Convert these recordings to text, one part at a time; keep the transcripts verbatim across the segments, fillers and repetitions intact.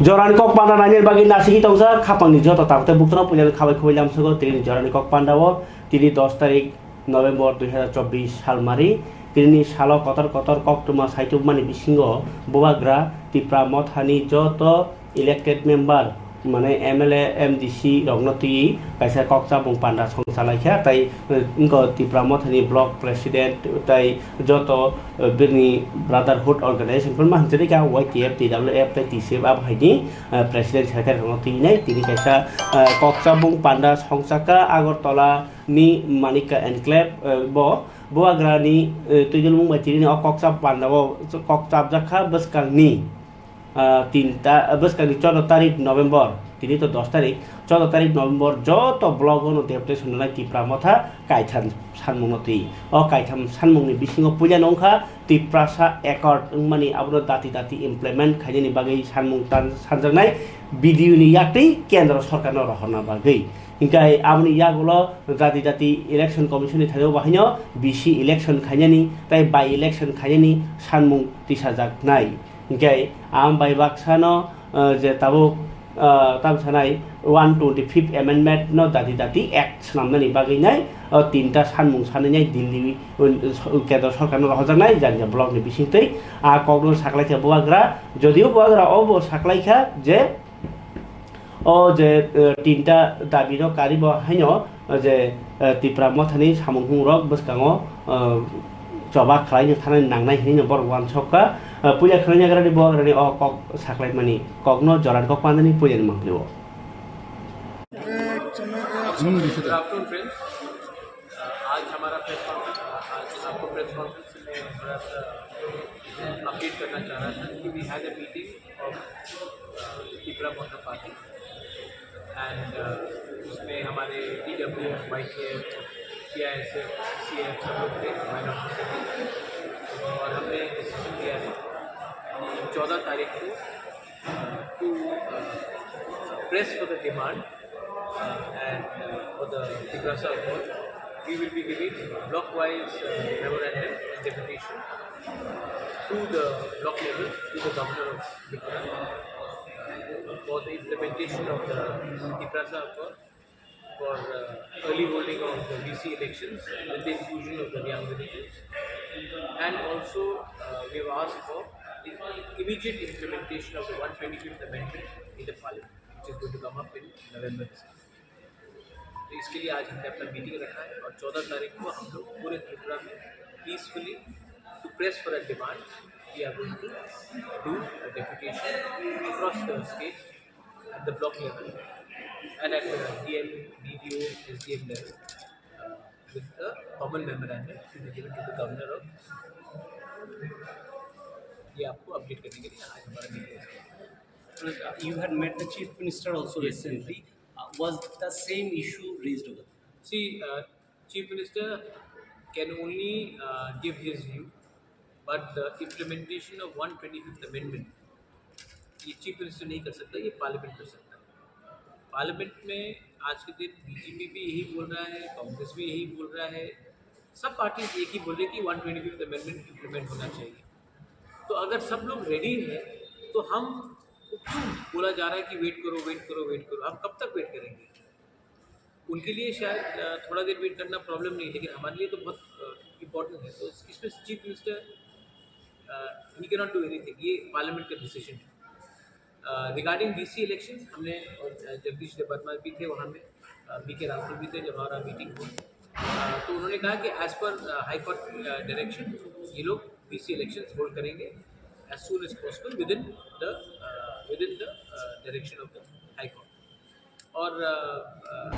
Jorani kok panda nainani bagwi nasigi tongsa khapangni joto tabuk tei bukthano puilano khabai khubai lamsogo tini jorani kok panda o tini dos tarik November dui hazar chobbish salmari. Tini salo kotor kotor koktwma saitubmani bisingo bubagra Tipra mothani joto elected member mane M L A, M D C rokno twi kaisa kok chabung panda song chalaikha, tai, eh, wngkha Tipra mothani block president tai joto, eh, bini brotherhood organization phano ma hinwi ka Y T F, T W F tai T C F abo haini, eh, president secretary rokno twinai tini kaisa, eh, kok chabung panda song chakha Agartala ni Manikya enclave, eh, bo bubagrani, eh, twidulmung bai tini o kok chab panda o kok chabjakha bwskangni ah, tinta, ah, bwskangni choudo tarik November, tini to dos tarik, choudo tarik November joto block ono deputation rwnai Tipra motha kaitham sanmungno twi. O kaitham sanmungni bisingo puila no wngkha Tiprasa Accord wngmani abono dati dati implement khainani bagwi sanmung tan sanjaknai B D U ni yaktwi kendro sorkarno rohorna bagwi. Hinkhe aboni yagulo dati dati election commission ni thani o bahaino B C election khainani tei by election khainani sanmung tisajaknai. Hinkhe ang bai baksano, eh, je tabuk, eh, tam sanai one twenty fifth amendment no dati dati act swnamnani bagwi nai, o tinta sanmung sanwi nai Delhi, eh, kendro sorkarno rohorjaknai jani ja block ni bisingtwi. A kokno saklaikha bubagra, jodio bubagra obo saklaikha je o je, eh, tinta dabi no karibo haino je, eh, Tipra mothani samung hungrok bwskango, eh, choba khlaina thanani nangnai hinwi no borok uansukha. Eh, puila khwlaina grani bo rani o kok saklaimani kokno joran kok pandani puilani mangpili o. Good afternoon, friends. Uh, आज हमारा press conference, आज आपको press conference में थोड़ा सा अपडेट करना चाह रहा था कि we had a meeting of Tipra Motha Party and, uh, उसमें हमारे T W F, Y T F, C I S F, C I S F सब लोग थे, माइनॉरिटी से। और हमने डिसीजन लिया है कि चौदह तारीख को, uh, to, uh, press for the demand, uh, and, uh, for the Tiprasa Accord, we will be giving block-wise, uh, memorandum and deputation to the block level to the governor of Tripura, uh, for the implementation of the Tiprasa Accord, for, uh, early holding of the V C elections with the inclusion of the Reang villages. And also, uh, we have asked for the immediate implementation of the one twenty-fifth Amendment in the Parliament, which is going to come up in November this year. तो इसके लिए आज हमने अपना मीटिंग रखा है और चौदह तारीख को हम लोग पूरे त्रिपुरा में peacefully to press for a demand, we are going to do a deputation across the state at the block level and at the D M, D D O, S D M level, uh, with the common memorandum to be given to the governor of, ये आपको अपडेट करने के लिए आज हमारा मीटिंग है। You had met the chief minister also recently. Uh, was the same issue raised over there? See, uh, Chief Minister can only, uh, give his view, but the implementation of one twenty-fifth Amendment, ये chief minister नहीं कर सकता, ये पार्लियामेंट कर सकता है। पार्लियामेंट में आज के दिन बीजेपी भी यही बोल रहा है, कांग्रेस भी यही बोल रहा है, सब पार्टीज एक ही बोल रहे कि one twenty fifth amendment implement होना चाहिए। तो अगर सब लोग रेडी हैं, तो हम क्यों बोला जा रहा है कि वेट करो, वेट करो, वेट करो? हम कब तक वेट करेंगे? उनके लिए शायद, अ, थोड़ा देर वेट करना प्रॉब्लम नहीं है, लेकिन हमारे लिए तो बहुत, अ, इम्पोर्टेंट है। तो इस-, इसमें chief minister, a, he cannot do anything, ये पार्लियामेंट का डिसीजन है। अ, रिगार्डिंग वीसी इलेक्शंस, हमने और, अ, जगदीश देवर्मा भी थे वहाँ में, अ, बीके राठौर भी थे जब हमारा मीटिंग हुआ। अ, तो उन्होंने कहा कि एज पर, अ, हाई कोर्ट, अ, डायरेक्शन ये लोग वीसी इलेक्शंस होल्ड करेंगे as soon as possible within the, a, within the, a, direction of the high court। और, अ, अ,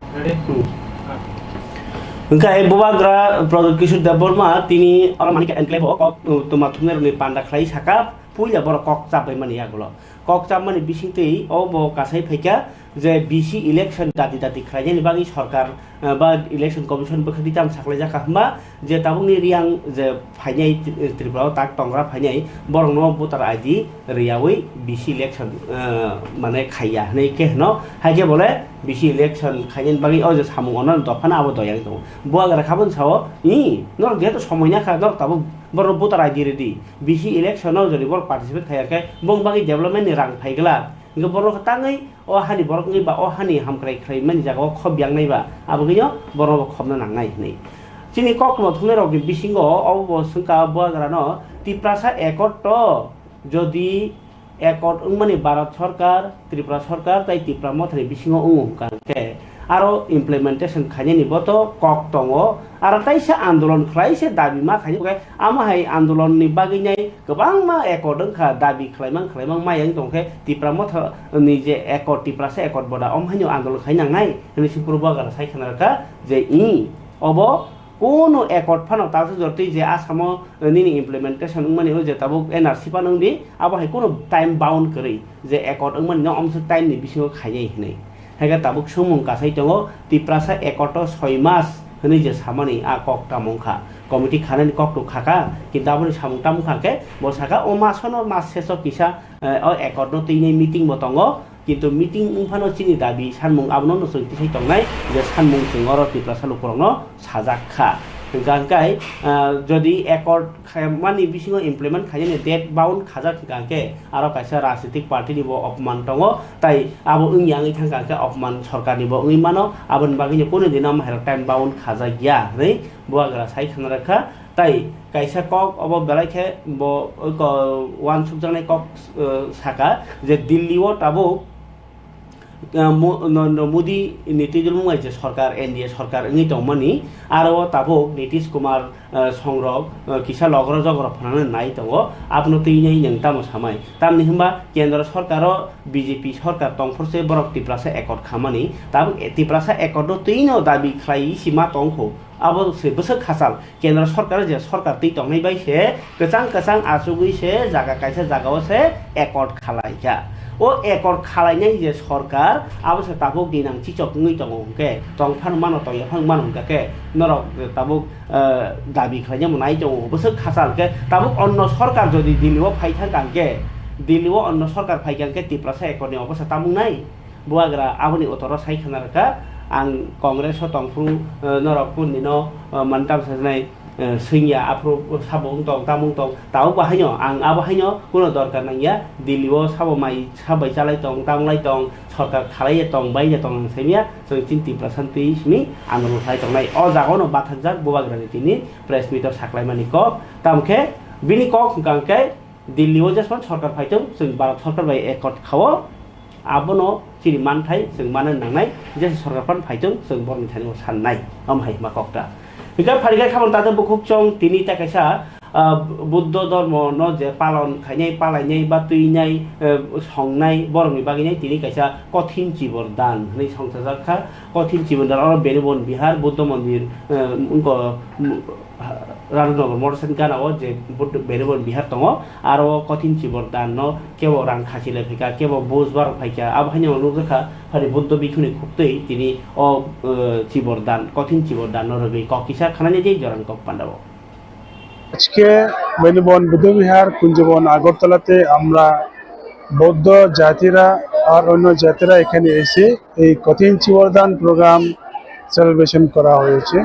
Hwnkhe bubagra Pradyot Kishore Debbarma tini oro Manikya enclave o kok, uh, twma thumnairokni panda khlai saka, puila borok kok chapbaimani yagulo. Kok chapmani bisingtwi o bo kasai phaikha je B C election dati dati khlainani bagwi sorkar, uh, ba election commission bwkhakni tamo saklaijak kha hwnba je tabukni Reang je phainai Tri-, Tripura o tak tongra phainai borokno voter I D riyawi B C election, eh, mane khaiya hinwi khe hwno, hai khe bole B C election khainani bagwi o je samung ono dophano abo doyang tongo. Bubagra khaboni sao, "Ih, norok jehetu somoi nakha, norok tabuk borok voter I D ridi, B C election o jodi borok participate khaiya khe bong bagwi development ni rang phai glak." Hingke borok tangwi o hani borok wngwi ba o hani hamkrai khlaimani jaga o khop yangnai ba, abo wngwi no borok bo khopna nangnai hinwi. Chini koktwma thumnai rokni bisingo obo bo swngkha bubagrano Tiprasa Accord to jodi Accord wngmani Bharat Sarkar, Tripura Sarkar tai Tipra Mothani bisingo wngo hwnkha hwnkhe aro implementation khainani bo to kok tongo, aro taisa andolon khlai se dabi ma khainai hwnkhe amo hai andolonni bagwi nai kwbangma accord wngkha, dabi khlaimang khlaimang mayang tongkhe Tipra Motha ni je accord, Tiprasa accord boda om haino andolon khai nangnai hinwi Sipur Bubagra sai khna rwkha je i obo kunu accord phano taksa jortwi je Asamo nini implementation wngmani o je tabuk N R C phano wngdi, abo hai kunu time bound kwrwi je accord wngmani no omswk time ni bisingo khainai hinwi. Haikhe tabuk swngmung kasai tongo, Tiprasa accord o soi mas hwnwi je samani a kok tamo wngkha, committee khanani kok to khaka, kintu aboni samung tamo wngkha khe bo saka o masono mas seso kisa, eh, o accord no twinai meeting bo tongo, kintu meeting wngphano chini dabi sanmung abono no chwng tisai tongnai je sanmung chwng oro Tiprasa lukurokno sajak kha. Hwnkha hwnkhe, ah, jodi accord khaimani bisingo implement khainani date bound khajak hwnkha hwnkhe aro kaisa rajnitik party ni bo opman tongo, tai abo wngya wngwi thangkha hwnkhe opman sorkar ni bo wngwi mano, aboni bagwi no kunu dino mahairok time bound khajak ya hwnwi bubagra sai khna rwkha. Tai kaisa kok obo belai khe bo oi ko-, uansukjaknai kok, eh, saka je Delhi o tabuk, eh, Mo-, Narendra Modi ni twijlmung bai je sorkar, N D A sorkar wngwi tongmani, aro o tabuk Nitish Kumar, eh, songrok, eh, kisa logrok jogrok phananani nai tongo, abono twinai nwng tamo samai? Tamni hwnba kendro sorkar o B J P sorkar tongphor se borok Tiprasa accord khamani, tabuk Tiprasa accord no twino dabi khlai si ma tongkho. Abo se bwswk khachal, kendro sorkar je sorkar twi tongnai bai se kwchang kwchang achugwi se jaga kaisa jaga o se accord khalaikha. O accord khalainai je sorkar abo se tabuk dinang chichok wngwi tongo hwnkhe tongphano mano tongyaphano mano hwnkha khe norok tabuk, eh, dabi khlaina bo nai tongo bwswk khachal khe tabuk onno sorkar jodi Delhi o phai thangkha hwnkhe, Delhi o onno sorkar phaikha hwnkhe Tiprasa accord ni obosta tamung nai? Bubagra aboni utoro sai khna rwkha, ang Congress o tongphuru, eh, norok kundino, eh, mantam sajnai, eh, swngya, aphuru sabo wng tong, tamo wng tong, tabuk bo haino ang abo haino kuno dorkar nangya, Delhi o sabo mai sabai chalai tong, tamo lai tong, sorkar khalai ya tong, bai ya tong ang saimya, chwng chini Tiprasa twi simi andolon khlai tongnai. O jaga no bathakjak Bubagra ni tini press meet o saklaimani kok, tamkhe bini kok hwnkha hwnkhe Delhi o jespan sorkar phaitong, chwng Bharat sorkar bai accord khao, abono chini manthai chwng manna nangnai, jesa sorkar phan phaitong, chwng borokni thani o sannai, omo hai hima kokta. Hingkhe pharikha khamon tate bukhuk chong tini ta kaisa, ah, Buddho dhormo no je palon khainai, palainai, ba twinai, eh, songnai, borokni bagwi nai tini kaisa kothin chibor dan hwnwi songchajak kha. Kothin chibor dan oro Beribon Bihar, Buddho mondir, eh, wngko, Radhanagar Motorcycle gana o je Buddha Beribon Bihar tongo, aro o kothin chibor dan no kebo rang khachi lai phaikha, kebo bus barok phaikha, abo haino nukjakha phari Buddho bhikkhu ni khuktwi tini o, eh, chibor dan, kothin chibor dan no rwgwi kok kisa khanani je jorani kok panda o. আজকে বেনুবন বুদ্ধবিহার কুঞ্জবন আগরতলাতে আমরা বৌদ্ধ জাতিরা আর অন্য জাতিরা এখানে এসে এই কঠিন চিবরদান প্রোগ্রাম সেলিব্রেশন করা হয়েছে।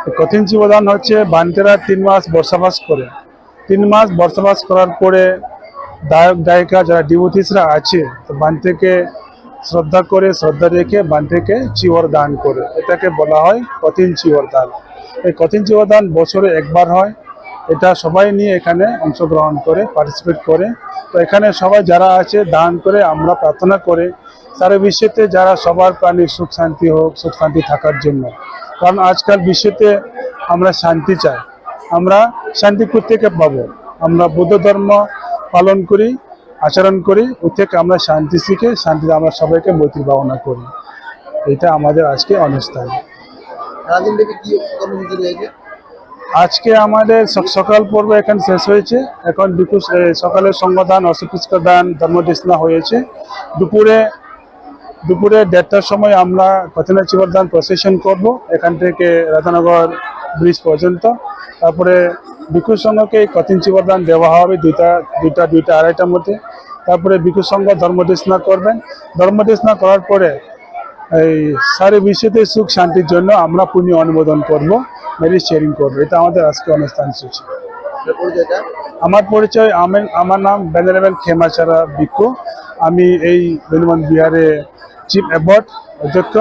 এই কঠিন চিবরদান হচ্ছে ভান্তেরা তিন মাস বসবাস করে, তিন মাস বসবাস করার পরে দায়ক দায়িকা যারা ডিভোটিসরা আছে, তো ভান্তেকে শ্রদ্ধা করে, শ্রদ্ধা রেখে ভান্তেকে চিবর দান করে, এটাকে বলা হয় কঠিন চিবর দান। এই কঠিন চিবর দান বছরে একবার হয়। এটা সবাই নিয়ে এখানে অংশগ্রহণ করে, পার্টিসিপেট করে। তো এখানে সবাই যারা আছে দান করে, আমরা প্রার্থনা করে সারা বিশ্বতে যারা সবার প্রাণী সুখ শান্তি হোক, সুখ শান্তি থাকার জন্য। কারণ আজকাল বিশ্বতে আমরা শান্তি চাই। আমরা শান্তি কোত্থেকে পাবো? আমরা বুদ্ধ ধর্ম পালন করি, আচরণ করি, ওর থেকে আমরা শান্তি শিখে শান্তিতে আমরা সবাইকে মৈত্রী ভাবনা করি। এটা আমাদের আজকে অনুষ্ঠান। সারাদিন ব্যাপী কি কর্মসূচি রয়েছে? আজকে আমাদের সক-, সকাল পর্ব এখানে শেষ হয়েছে। এখন দুপুর, এ, সকালে সঙ্গদান, অস্ত্রপুষ্কর দান, ধর্মদেশনা হয়েছে। দুপুরে, দুপুরে দেড়টার সময় আমরা কঠিন চিবর দান প্রসেশন করব এখান থেকে রাধানগর ব্রিজ পর্যন্ত। তারপরে ভিক্ষু সংঘকে কঠিন চিবর দান দেওয়া হবে দুইটা, দুইটা, দুইটা আড়াইটার মধ্যে। তারপরে ভিক্ষু সংঘ ধর্মদেশনা করবেন। ধর্মদেশনা করার পরে এই সারা বিশ্বতে সুখ শান্তির জন্য আমরা পুণ্য অনুমোদন করব, মেরিজ শেয়ারিং করব। এটা আমাদের আজকে অনুষ্ঠান সূচি। আপনার পরিচয়টা? আমার পরিচয়, আমি, আমার নাম ভেনেরেবল খেমাচারা ভিক্ষু। আমি এই বেনুমান বিহারে চিফ অ্যাবট অধ্যক্ষ।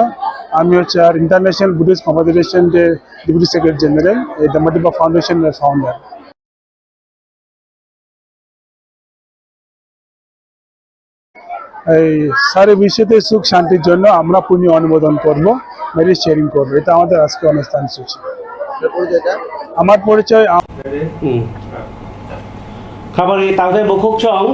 আমি হচ্ছে আর ইন্টারন্যাশনাল বুদ্ধিস্ট কনফেডারেশন ডে ডেপুটি সেক্রেটারি জেনারেল, এই দমদমা ফাউন্ডেশনের ফাউন্ডার। এই সারা বিশ্বতে সুখ শান্তির জন্য আমরা পুণ্য অনুমোদন করব, মেরিট শেয়ারিং করব। এটা আমাদের আজকে অনুষ্ঠান সূচি। আমার পরিচয় আম- Hmm. Khabari tangtai bukhuk chong,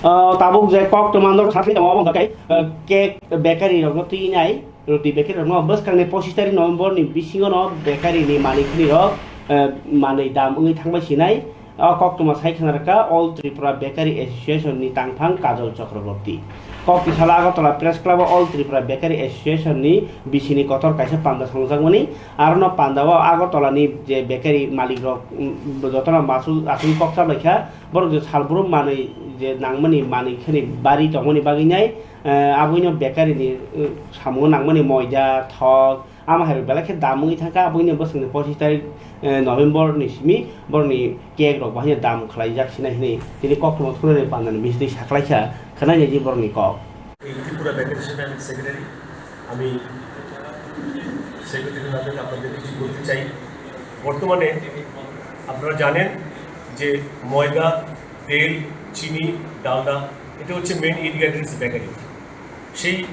ah, tabuk je kok twmandor khatli tamo obo hwnkhe, ah, cake bakery rokno twi nai, roti bakery rokno bwskangni pochis tarik November ni bisingo no bakery ni manik khini rok, ah, manwi dam wngwi thangbai sinai. O koktwma sai khna rwkha All Tripura Bakery Association ni tangphang Kajol Chakraborty. Kok tisala Agartala Press Club o All Tripura Bakery Association ni bisini kotor kaisa panda songjakmani. Arono panda o Agartala ni je bakery malik rok, um, jotono masul aswk kok chabai kha, borok je salbrum manwi je nangmani manwi khani bari tongmani bagwi nai, eh, aboino bakery ni, eh, samungo nangmani moida, thok, Ama hai rok belai khe dam wngwi thangkha, aboni bwswkni pochis tarik, eh, November ni simi borokni cake rok bahai dam khlaijak sinai hinwi tini koktwma thunani pandani bisingtwi sakhlaikha, khwnai naidi borokni kok. এই ত্রিপুরা ব্যাংকের হিসেবে আমি সেক্রেটারি। আমি সেক্রেটারি হিসেবে আপনাদের কিছু বলতে চাই। বর্তমানে আপনারা জানেন যে ময়দা, তেল, চিনি, ডালডা, এটা হচ্ছে মেন ইনগ্রেডিয়েন্টস বেকারি। সেই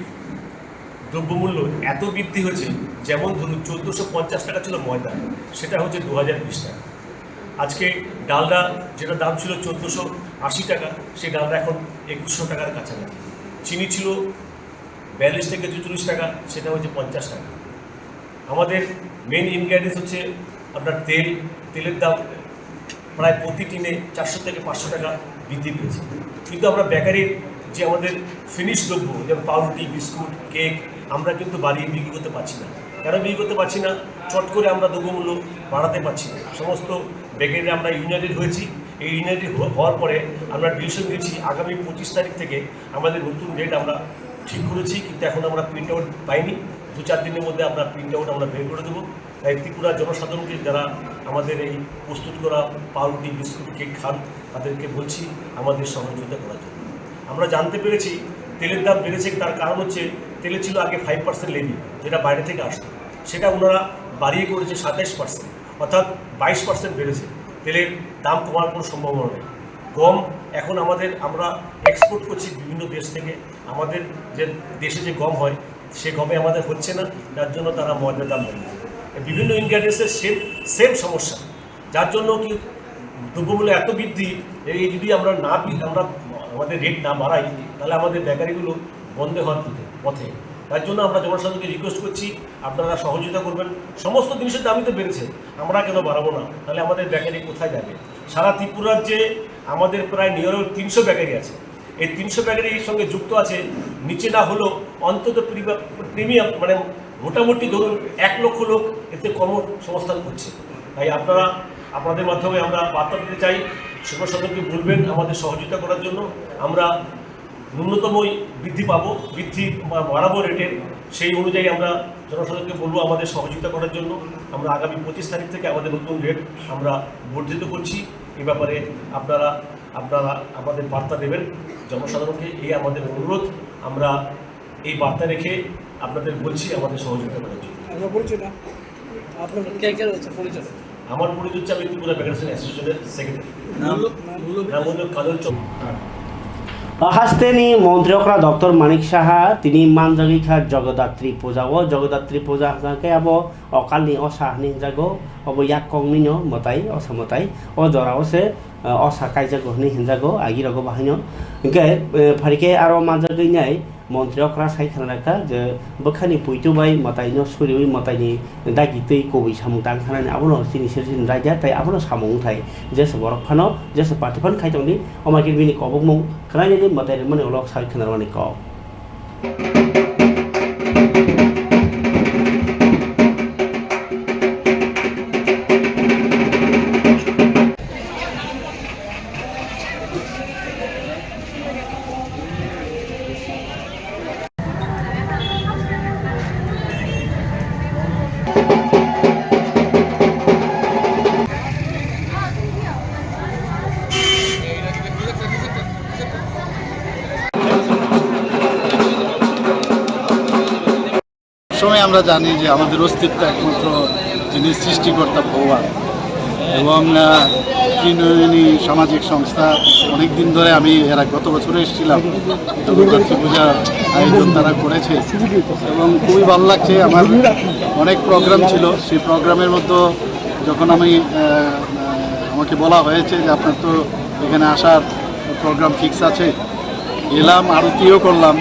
দ্রব্যমূল্য এত বৃদ্ধি হয়েছে, যেমন ধরুন, চোদ্দোশো পঞ্চাশ টাকা ছিল ময়দা, সেটা হচ্ছে দু হাজার বিশ টাকা। আজকে ডালডা, যেটা দাম ছিল চোদ্দোশো আশি টাকা, সেই ডালডা এখন একুশশো টাকার কাছাকাছি। চিনি ছিল বিয়াল্লিশ থেকে চুচল্লিশ টাকা, সেটা হচ্ছে পঞ্চাশ টাকা। আমাদের মেন ইনগ্রেডিয়েন্টস হচ্ছে আপনার তেল। তেলের দাম প্রায় প্রতি টিনে চারশো থেকে পাঁচশো টাকা বৃদ্ধি পেয়েছে, কিন্তু আমরা বেকারির যে আমাদের ফিনিশ দ্রব্য, যেমন পাউরুটি, বিস্কুট, কেক, আমরা কিন্তু বাড়িয়ে বিক্রি করতে পারছি না। কেন বিক্রি করতে পারছি না? চট করে আমরা দ্রব্যমূল্য বাড়াতে পারছি না। সমস্ত বেকারিরা আমরা ইউনাইটেড হয়েছি। এই ইউনাইটেড হ-, হওয়ার পরে আমরা ডিসিশন নিয়েছি, আগামী পঁচিশ তারিখ থেকে আমাদের নতুন রেট আমরা ঠিক করেছি, কিন্তু এখন আমরা প্রিন্ট আউট পাইনি। দু চার দিনের মধ্যে আমরা প্রিন্ট আউট আমরা বের করে দেবো। তাই ত্রিপুরা জনসাধারণকে, যারা আমাদের এই প্রস্তুত করা পাউরুটি, বিস্কুট, কেক খান, তাদেরকে বলছি আমাদের সহযোগিতা করার জন্য। আমরা জানতে পেরেছি তেলের দাম বেড়েছে, তার কারণ হচ্ছে তেলে ছিল আগে ফাইভ পার্সেন্ট লেভি, যেটা বাইরে থেকে আসতো, সেটা ওনারা বাড়িয়ে করেছে সাতাইশ পার্সেন্ট, অর্থাৎ বাইশ পার্সেন্ট বেড়েছে। তেলের দাম কমার কোনো সম্ভাবনা নেই। গম এখন আমাদের, আমরা এক্সপোর্ট করছি বিভিন্ন দেশ থেকে। আমাদের যে দেশে যে গম হয়, সে গমে আমাদের হচ্ছে না, যার জন্য তারা ময়দার দাম বাড়িয়েছে। বিভিন্ন ইনগ্রেডিয়েন্টসের সেম, সেম সমস্যা, যার জন্য কি দ্রব্যমূল্য এত বৃদ্ধি, এই যদি আমরা না বি-, আমরা আমাদের রেট না বাড়াই, তাহলে আমাদের বেকারিগুলো বন্ধ হওয়ার পথে, পথে। তার জন্য আমরা জনসাধারণকে রিকোয়েস্ট করছি, আপনারা সহযোগিতা করবেন। সমস্ত জিনিসের দামই তো বেড়েছে, আমরা কেন বাড়াবো না? তাহলে আমাদের বেকারি কোথায় যাবে? সারা ত্রিপুরার যে আমাদের প্রায় নিয়ার তিনশো বেকারি আছে, এই তিনশো বেকারির সঙ্গে যুক্ত আছে নিচে না হলেও অন্তত প্রিমিয়াম, মানে মোটামুটি ধরুন এক লক্ষ লোক এতে কর্মসংস্থান করছে। তাই আপনারা, আপনাদের মাধ্যমে আমরা বার্তা দিতে চাই, জনসাধারণকে বলবেন আমাদের সহযোগিতা করার জন্য। আমরা ন্যূনতমই বৃদ্ধি পাবো, বৃদ্ধি বা বাড়াবো রেটের, সেই অনুযায়ী আমরা জনসাধারণকে বলবো আমাদের সহযোগিতা করার জন্য। আমরা আগামী পঁচিশ তারিখ থেকে আমাদের নতুন রেট আমরা বর্ধিত করছি। এ ব্যাপারে আপনারা, আপনারা আমাদের বার্তা দেবেন জনসাধারণকে, এই আমাদের অনুরোধ। আমরা এই বার্তা রেখে আপনাদের বলছি আমাদের সহযোগিতা করার জন্য। আপনার পরিচয়টা? আপনার কে কে রয়েছে পরিচয়? আমার পরিচয় হচ্ছে আমি ত্রিপুরা বেকার্স অ্যাসোসিয়েশনের সেক্রেটারি। নাম? নাম হলো কাজল চন্দ্র। Hasteni montri okra Doctor Manik Saha tini manjagwi kha Jagadhatri puja o. Jagadhatri puja hwnkha khe abo okalni osa hinwi hwnjago. Obo yak kongni no mwtai, osa mwtai. O jora o se, eh, osa kaijago hinwi hwnjago, agi rogo bahaino. Hinkhe, eh, phari khe aro manjagwi nai, Montri okra sai khna rwkha je bwkhani puitu bai mwtaino suriwi mwtaini dagi twi kubui samung tang khanani abono chini sir chini raida tei abono samung wngthai jesa borok phano jesa party phano khai tongdi omo khe bini kobokmung khwnainani mwtai rwmani ulo sai khna rwmani kok. প্রথমে আমরা জানি যে আমাদের অস্তিত্ব একমাত্র যিনি সৃষ্টিকর্তা ভগবান। এবং আহ, ত্রিনয়নী সামাজিক সংস্থা অনেক দিন ধরে, আমি এর আগে গত বছরও এসেছিলাম, জগদ্ধাত্রী পূজার আয়োজন তারা করেছে এবং খুবই ভালো লাগছে। আমার অনেক প্রোগ্রাম ছিল, সেই প্রোগ্রামের মধ্যে যখন আমি আহ, আহ, আমাকে বলা হয়েছে যে আপনার তো এখানে আসার প্রোগ্রাম ফিক্স আছে, এলাম, আরতিও করলাম,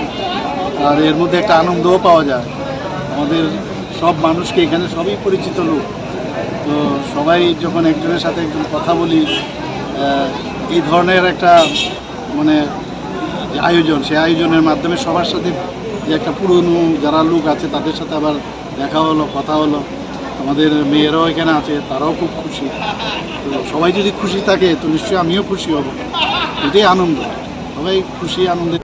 আর এর মধ্যে একটা আনন্দও পাওয়া যায়। আমাদের সব মানুষকে এখানে সবই পরিচিত লোক, তো সবাই যখন একজনের সাথে একজন কথা বলি, আহ, এই ধরনের একটা মানে যে আয়োজন, সেই আয়োজনের মাধ্যমে সবার সাথে যে একটা পুরনো যারা লোক আছে তাদের সাথে আবার দেখা হলো, কথা হলো। আমাদের মেয়েরাও এখানে আছে, তারাও খুব খুশি। তো সবাই যদি খুশি থাকে তো নিশ্চয়ই আমিও খুশি হব। এটাই আনন্দ, সবাই খুশি আনন্দে।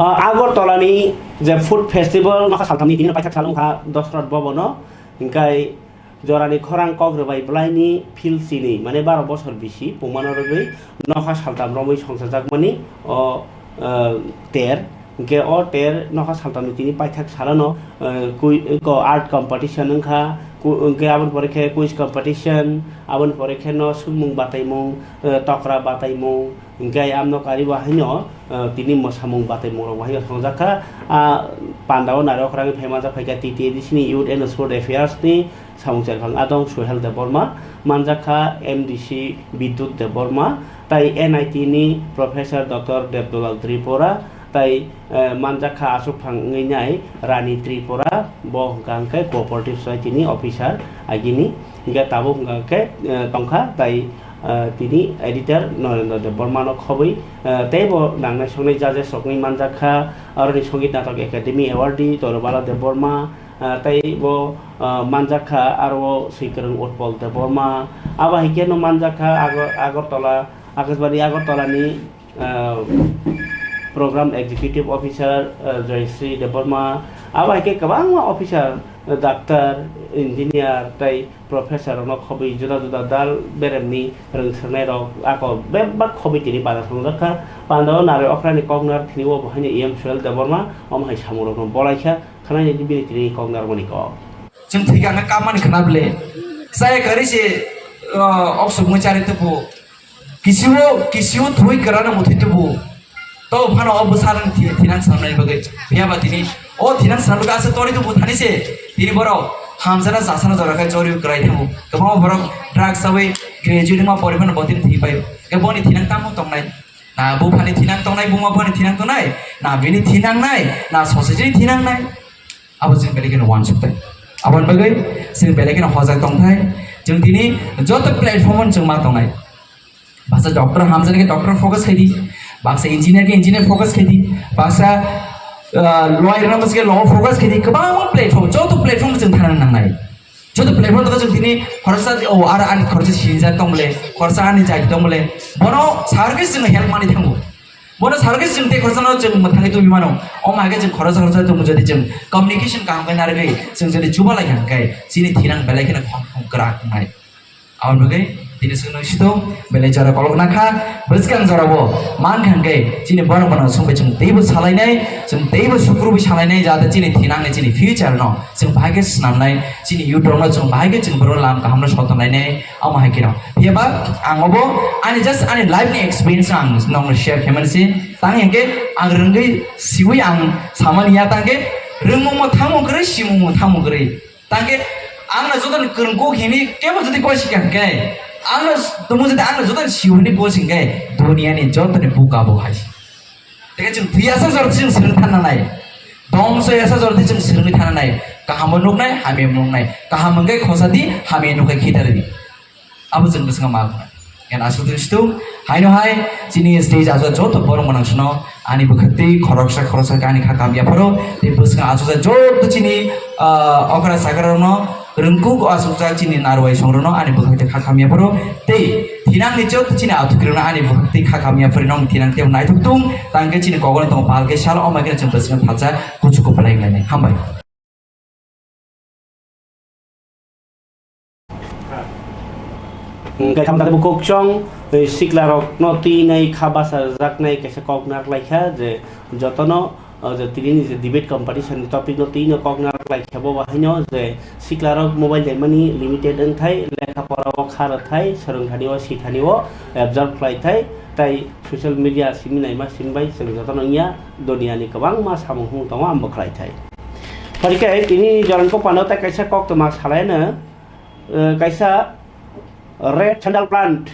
Ah, Agartala ni je food festival nokha saltham ni tini paithak sal wngkha Dosrot Bhavan o, hingkai Jorani khorang kok rwbai bwlaini phil chini, mane baro bosor bisi pungmano rwgwi nokha saltam romwi songchajakmani o, eh, ter. Hingke o ter nokha saltamni tini paithak salano, eh, kui-, ko art competition wngkha, ku-, hingke aboni pore khe quiz competition, aboni pore khe no swngmung bataimung, eh, tokra bataimung, hingke amno karibo haino, eh, tini mwsamung bataimung rok bo haino songjakha. Ah, pandao naro khorang phai manjak phaikha T T A D C ni Youth and Sport Affairs ni samung cherphang adong Suhel Debbarma, manjakha M D C Bidyut Debbarma, tai N I T ni Professor Doctor Debdulal Tripura, tai, eh, manjakha aswkphang wngwi nai Rani Tripura, bo hwnkha hwnkhe Cooperative Society ni officer agini, hwnkhe tabuk hwnkha hwnkhe, eh, tongkha tai, eh, tini editor Narendra Debbarma no khobwi, eh, teibo nangnai songnai judges rokni manjakha, aroni Songit Natok Academy awardee Torobala Debbarma, ah, tei bo, ah, manjakha aro swikwrwng Utpal Debbarma. Abo hai khe no manjakha Agar-, Agartala, Akashbani Agartala ni, ah, Program Executive Officer, ah, Joyashree Debbarma. Abo hai khe kwbangma officer, ah, doctor, engineer tei professor rokno khobwi juda juda dal beremni rwng swrwngnairok ako bebak khobwi tini bana songjakha. Pandao narwi okhrani koknar thini o bo haino E M Suhel Debbarma omo hai samungrokno bolaikha. Khwnai di bini tini kok narwkmani kok. Chwng thwi kha hwnwi kammani khwna bwle. Chaya kwrwi se, o, oksuk mui chari tubu. Kisiwo, kisiwo thwi kwrano muthwi tubu. To phano o bwsarang thi-, thinang sanamnani bagwi. Phiya ba tini o thinang sanamnani bagwi asa tori tubu thani se. Tini borok hamjana jasana jora khai chori kwrai thango. Kwbangma borok drugs chawi graduate wngma pore phano bo tini thwi paio. Khe boni thinang tamo tongnai? Na buphani thinang tongnai, buma buphani thinang tongnai? Na bini thinang nai? Na society ni thinang nai? Abo chwng belai kheno uansuk thai. Aboni bagwi chwng belai kheno hojak tong thai. Chwng tini joto platform o chwng ma tongnai. Baksa doctor hamjani khe doctor focus khai di, baksa engineer khe engineer focus khai di, baksa, ah, lawyer no baksa khe law focus khai di, kwbangma platform, joto platform chwng thana nangnai. Joto platform tongkha chwng tini khoroksa, o, aro ani khoroksa sinijak tong bole, khoroksa ani jati tong bole, bono sarkhe chwng help mani thango. Bono sarkhe chwng tei khoroksa no chwng mwthangwi tubui mano. Omo hai khe chwng khoroksa khoroksa tongmung jodi chwng communication kaham khe narwgwi chwng jodi chubalai kha hwnkhe chini thinang belai kheno khong khong kwrak wngnai. Aboni bagwi tini chwng nung sitong belai jora kolok nakha, bwskang jorao man kha hwnkhe chini borok bono songbai chwng teibo salainai, chwng teibo sukrubwi salainai, jate chini thinangni chini future no chwng bahai khe swnamnai, chini youth rokno chwng bahai khe chwng borok lam kaham no sotongnai nai, omo hai kheno. Phiya ba ang obo ani just ani life ni experience ang nokno share khaimani se, tang hwnkhe ang rwngwi siwi ang samani ya tang khe rwngmungmo thangmung kwrwi, simungmo thangmung kwrwi. Tangkhe ang no joto ni kwrwng kok hini kebo jodi kosing kha hwnkhe, ang no tumo jodi ang no joto ni sio hini kosing khe, duniya ni joto ni buka bo hai. Tei chwng thwi asa jor chwng swrwng thang nai, dongso asa jor chwng swrwngwi thang nai, kaham bo nuknai, hamya bo nuknai, kaham hwnkhe khosa di, hamya nukhe khitar di. Abo chwng bwskango ma wngnai. Yan aswk twi situng, haino hai, chini stage ajo joto borok mwnang sino, ani bwkhak twi khoroksa khoroksa khe ani kha kamya pharo, tei bwskango aswkjak joto chini, ah, okra sakra rokno, rwngkuk aswkjak chini narwai song rokno ani bwkhak twi kha kamya pharo, tei thinang ni joto chini athukirokno ani bwkhak twi kha kamya phari nong thinang tei naithok tung, tang khe chini kokno tongo pal khe sal, omo khe chwng bwskango thalsa kuchuk kwplai wngnai. Hambai. Hwnkhe tamo tamo kok chwng, eh, siklarokno twinai kha bachajaknai kaisa kok narwkhlaikha je jotono, o je tini ni je debate competition ni topic no twi no kok narwk lai khe bo bo haino je sikla rok mobile daimani limited wng thai, lekha pora o kha rw thai, swrwng thani o si thani o absorb khlai thai, tai social media simi naima simi bai chwng joto no wngya, duniya ni kwbangma samung hung tongo, ang bo khlai thai. Phai khe tini jorang ko pano tai kaisa kok toma salai no, eh, kaisa red sandal plant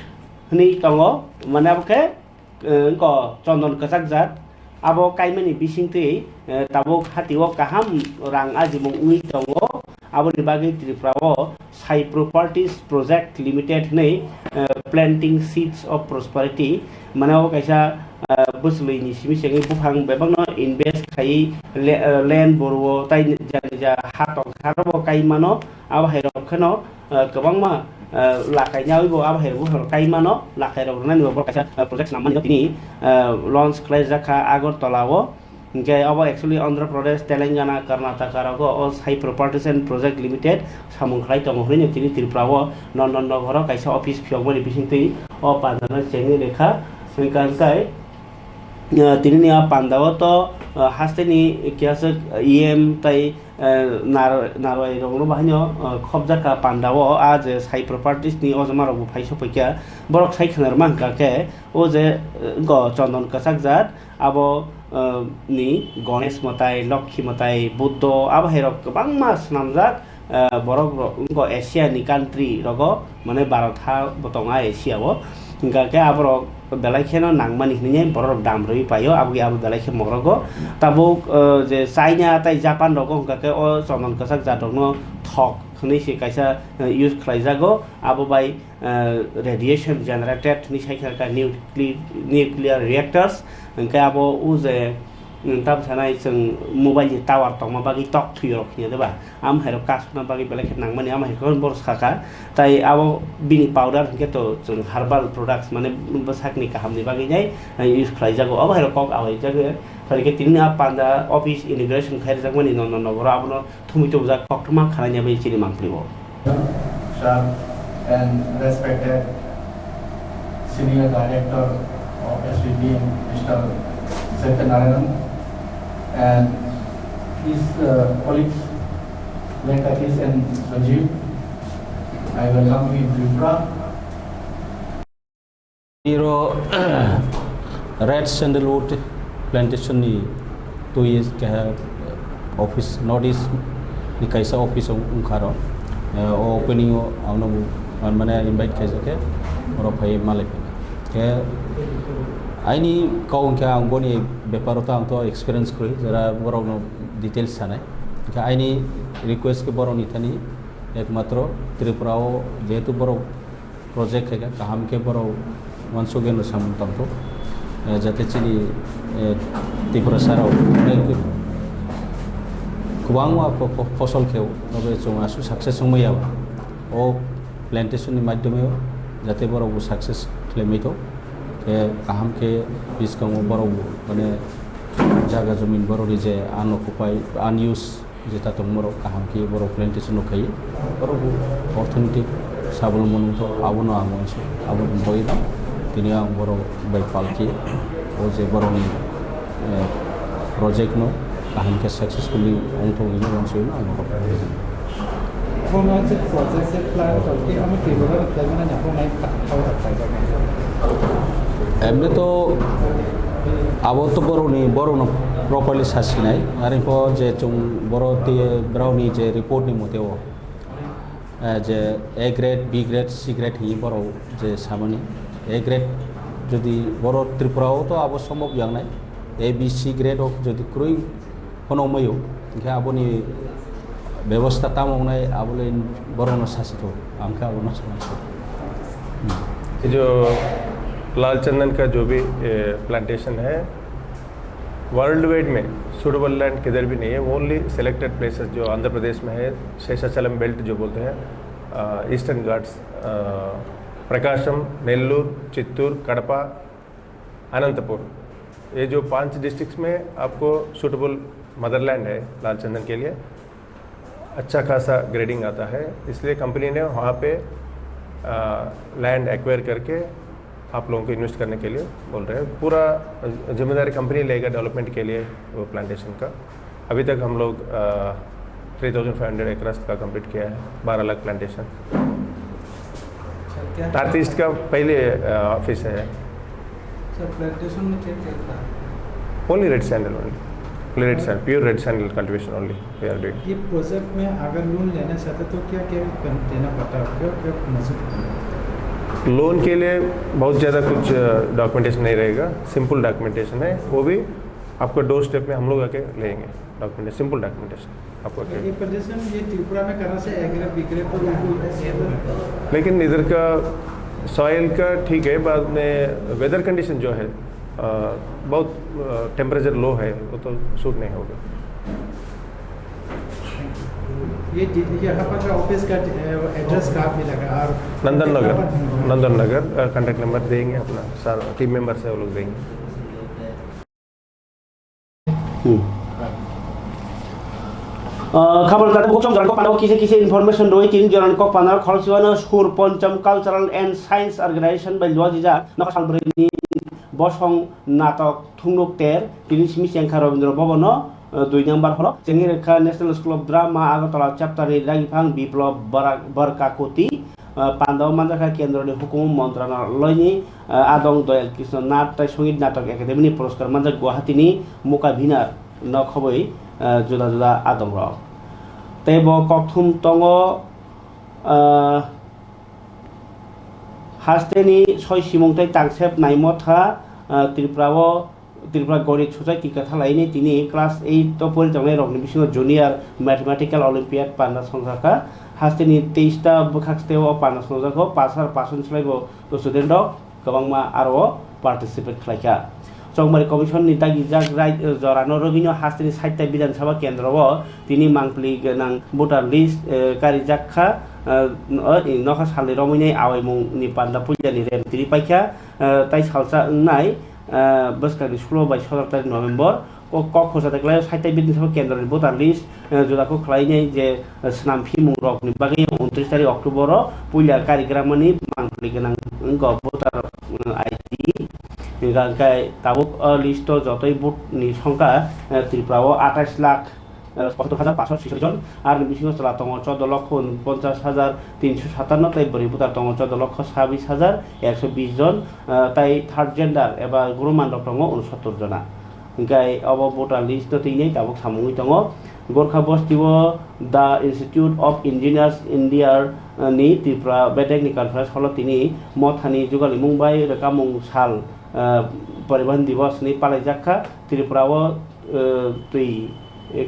hwnwi tongo, mane abo khe, eh, wngkha chondon kwchak jat. Abo kaimani bisingtwi, eh, tabuk hatio kaham rang ajimung wngwi tongo. Aboni bagwi Tripura o Sai Properties Project Limited hwnwi, eh, Planting Seeds of Prosperity, mane o kaisa, eh, bwswlwini simi sengwi buphang bebakno invest khaiwi le-, eh, land boruo tai nija nija ha tongkha abo kai mano. Abo hai rok kheno, eh, kwbangma, eh, lakai nyawi bo abo hai rok buphang kai mano, lakai rok rwnani bo borok kaisa, eh, project snam mani tini, eh, launch khlai jak kha Agartala o. Hinkhe abo actually Andhra Pradesh, Telangana, Karnataka rogo o Sai Properties and Project Limited samung khlai tongo hwnwi tini Tripura o non non nogoro kaisa office phiyokmani bisingtwi o pandano chengwi rwkha. Hinkhe, hinkhe, eh, tini ni a panda o to, eh, haste ni kiyaswk E M tai, eh, nar-, narwai rok no bahai no, eh, khobjak kha panda o, a je Sai Properties ni ojama rok bo phai sokphaikha. Borok sai khwna rwma hwnkha khe o je, eh, go chondon kwchak jat abo, eh, ni Ganesh mwtai, Lokhi mwtai, Buddho abo hai rok kwbangma swnamjak, eh, borok rok wngkha Asia ni country rogo, mane Bharat ha bo tongo a Asia o. Hingkha khe aborok belai kheno nangmani hinwi borok rok dam rwui paio, aboni abo belai khe mokrogo. Tabuk, eh, je China tei Japan rogo hingkha khe o chondon kwchak jat rokno thok hinwi se kaisa, eh, use khlaijago, abo bai, eh, radiation generated hinwi sai kha nucle-, nuclear reactors. Hingkhe abo o je, mm, tam sanai chwng mobile ni tower tongma bagwi tok thwi rok hinya de ba? Am hai rok kasukna bagwi belai khe nangmani, am hai rok bor saka. Tai abo bini powder hinkhe to chwng herbal products, mane bwsakni kahamni bagwi nai, eh, use khlai jago. Abo hai rok kok awai jago. Phai khe tini a panda office inauguration khai rwjakmani no, no, nogoro abono thumui tubujak koktwma khanai bai chini mangpli o. Sir and respected Senior Director of S V P, Mister Satyanarayanan, and his, uh, colleagues, Venkatesh and Rajiv. I welcome you in Tripura. Iro Red Sandalwood Plantation ni twi keha office, North East ni kaisa office wng-, wngkha ro. Eh, o opening o ang no bo, mane, invite khaijak khe oro phai malai phai. Khe aini kok hwnkhe ang boni beparo to ang to experience kwrwi, jera borok no details sanai. Khe aini request khe borok ni thani ekmatro Tripura o jehetu borok project khaikha, kaham khe borok uansukgwi no samung tangthok, eh, jate chini, eh, Tiprasa rok, eh, kwbangma pho-, pho-, phosol khe o, tei chwng aswk success wngmaya o plantation ni madhyome o, jate borok bo success khlaimai thok, khe kaham khe bwskango borok bo, mane, jaga jomin borok ni je unoccupied, unused, jeta tongmorok kaham khe borok plantation rok khai, borok bo orthonetic sabul mwnwng to abono ang uansuk, abo boi no tini ang borok bai pal khe o je borokni, eh, project no kaham khe successfully wngthok hinwi uansuk ang borok. Phone o je project je plan rok khe omo Tripura rok khlai mano ya, phone line kha-, kha-, kha-, kha-, kha-, Emni to abo to borokni, borokno properly sasinai. Ariko je chwng borok tei borokni je report ni mote o, eh, je A grade, B grade, C grade hinwi borok je samani. A grade jodi borok Tripura o to abo sombhob yangnai. A, B, C grade o jodi kwrwi phano wngmai o, hinkhe aboni bebosta tamo wngnai, abole borokno sasi tho, ang khe abono sana. ये जो लाल चंदन का जो भी, ए, प्लांटेशन है, world wide में suitable land किधर भी नहीं है, ओनली सिलेक्टेड प्लेसेस जो आंध्र प्रदेश में है, शेषाचलम बेल्ट जो बोलते हैं, अ, ईस्टर्न घाट्स, अ, प्रकाशम, नेल्लूर, चित्तूर, कड़पा, अनंतपुर, ये जो पांच डिस्ट्रिक्ट्स में आपको सूटेबल मदरलैंड है लाल चंदन के लिए, अच्छा खासा ग्रेडिंग आता है, इसलिए कंपनी ने वहाँ पे, आ, लैंड एक्वायर करके आप लोगों को इन्वेस्ट करने के लिए बोल रहे हैं। पूरा जिम्मेदारी कंपनी लेगा डेवलपमेंट के लिए वो प्लांटेशन का। अभी तक हम लोग three thousand five hundred acres का कंप्लीट किया है, बारह लाख प्लांटेशन। सर, क्या नॉर्थ ईस्ट का पहले ऑफिस है। सर, प्लांटेशन में क्या क्या था? Only red sandal only, only red sand, pure red sandal cultivation only we are doing. ये प्रोजेक्ट में अगर लोन लेना चाहते तो क्या क्या कर- देना पड़ता है? क्या क्या मजबूत करना पड़ता है? लोन के लिए बहुत ज़्यादा कुछ डॉक्यूमेंटेशन नहीं रहेगा, सिंपल डॉक्यूमेंटेशन है, वो भी आपको डोर स्टेप में हम लोग आके लेंगे डॉक्यूमेंटेशन, सिंपल डॉक्यूमेंटेशन आपको ये प्लांटेशन ये त्रिपुरा में करना से एग्रे बिग्रे तो उनको ये लेकिन इधर का सॉइल का ठीक है, बाद में वेदर कंडीशन जो है अ, बहुत टेम्परेचर लो है, वो तो सूट नहीं होगा। ये डि- यहाँ पर का ऑफिस का एड्रेस कहाँ मिलेगा? और नंदन नगर, नंदन नगर, कॉन्टैक्ट नंबर देंगे अपना, सर टीम मेंबर से वो लोग देंगे। Khapal kata bukhuk chong jora kok panao kisa kisa information rwi tini jora kok panao khoroksa no Sur Poncham Cultural and Science Organization bai luajijak nokha salbrwi ni bosong natok thungnuk ter tini simi chengkha Rabindra Bhavan no dui number holo chengwi rwkha National School of Drama Agartala chapter ni ragi phang Biplab Barak Barkakuti. Pandao manjakha kendroni hukumu montranalayni adong Doyal Krishna Nath tei Songit Natok Academy ni puraskar manjak Guwahati ni Mukabhinar no khobwi juda juda adong rok. Tei bo kokthum tongo hasteni soi simung tei tangsep naimotha Tripura o Tripura Gauriya Society kwthalaini tini class eight o pori tongnai rokni bisingo Junior Mathematical Olympiad panda songjakha. Hasteni teista bwkhak steo panda songjakho, pass ar pass on swlaibo student rok kwbangma aro participate khlaikha. Chongmari Commission ni dagijak rai jorano rwgwino hasteni sait ta Bidhan Sabha kendro o tini mangpili gwnang voter list karijak kha. Nokha salni romwinai awaimung ni panda puilani rem tiri paikha. Tai salsa wngnai bwskangni sulo bai sodor tarik November o kok khorsa tai klaio sait ta Bidhan Sabha kendroni voter list juda kok khlainai je swnam phimung rokni bagwi untris tarik October o puila karigramani mangpili gwnang wngkha voter I D. Hingkha hwnkhe tabuk o list o jotoi vote ni songkha Tripura o atais lakh pochattor hajar paanso sisoi jon, aroni bisingo chwla tongo chordo lokho ponchas hajar tinso satanno tei bwrwi bwtar tongo chordo lokho sabis hajar ekso bis jon, tei third gender eba guruman rok tongo unsottor jona. Hingkhe obo voter list no twi tabuk samungwi tongo. Gorkha bosti o The Institute of Engineers India ni Tripura bedek ni conference hall o tini mothani jugalimung bai rwkamung sal Poribohon Diwas ni palaijak kha. Tripura o twi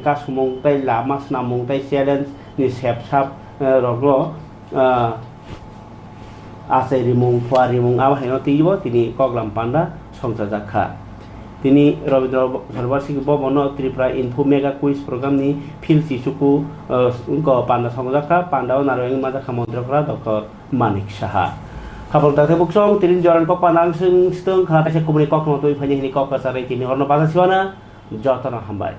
kasumung tei lama swnamung tei challenge ni sep sap rokno achai rimung, khua rimung abo haino twibo tini koklam panda songchajak kha. Tini Rabindra Sarbar Singh Bhavan o Tripura Info Mega Quiz Program ni field chichuku wngkha panda songchajak kha. Panda o narwk wngwi manjak kha Montri Okra Doctor Manik Saha. Khapang dakhe buksong tini jorani kok panda ang swng stwng kha kaisa kubuni kok no twi phaini hini kok kwchari tini horno basa siwana jotono hambai.